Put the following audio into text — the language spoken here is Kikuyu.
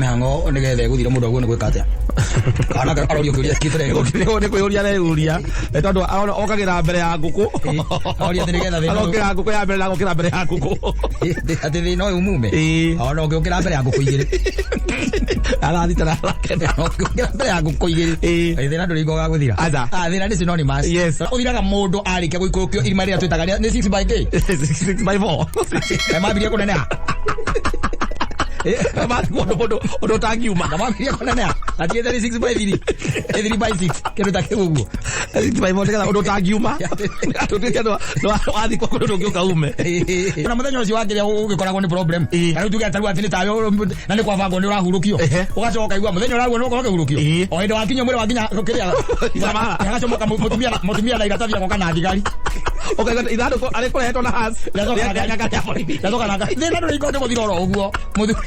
Mĩhang'o nĩgetha ĩgũthira mũndũ agwo nĩ gwĩka atĩa? Kana arorio kĩũria kĩtũrĩ. Nĩ kwĩyũria areyũria. Nĩ tondũ arona okagĩra mbere ya ngũkũ. Aroria atĩ nĩgetha thĩna ũyũ- Agokĩra ngũkũ ya mbere na agokĩra mbere ya ngũkũ. Atĩ thĩna ũyũ umume. Ona ũngĩũkĩra mbere ya ngũkũ igĩrĩ. Arathita na arakena. Ũngĩũkĩra mbere ya ngũkũ igĩrĩ. Thĩna ndũrĩ hingo ũgagũthira. Aca. Ah, thĩna nĩ synonymous. Ũthiraga mũndũ arĩkia gũikũrũkio irima rĩrĩa twĩtaga nĩ 6 by K. 6 by 4. Na mambirie kũneneha. Ũndũ ũndũ ũndũ ũtangiuma. Na mambirie kũneneha. Atiĩte nĩ 6 by 3. 3 by 6. Kĩndũ ta kĩu ũguo. 6 by 4 nĩgetha ũndũ ũtangiuma. Tũtuĩke nĩ wathikwo kũndũ ndũngĩũka ume. Na mũthenya ũcio wakĩrĩa ũgĩkoragwo nĩ problem. Na rĩu tuge tarĩu atĩ nĩ tawe na nĩ kwabangwo nĩ ũrahurũkio. Ũgacoka ũkaigua mũthenya ũraguo nĩ ũkorwo ũkĩhurũkio. O hĩndĩ wakinya mwĩrĩ wakinya kĩrĩa. Samara. Agacomoka mũtumia mũtumia na iratathi agoka na thigari. Ũkaigua ithandũkũ arĩ kũrehetwo na hearse. Rĩacoka na Rĩa- rĩa- rĩa borithi. Rĩacoka na thĩna ndũrĩ ikonde gũthira oro ũguo. Mũthuri.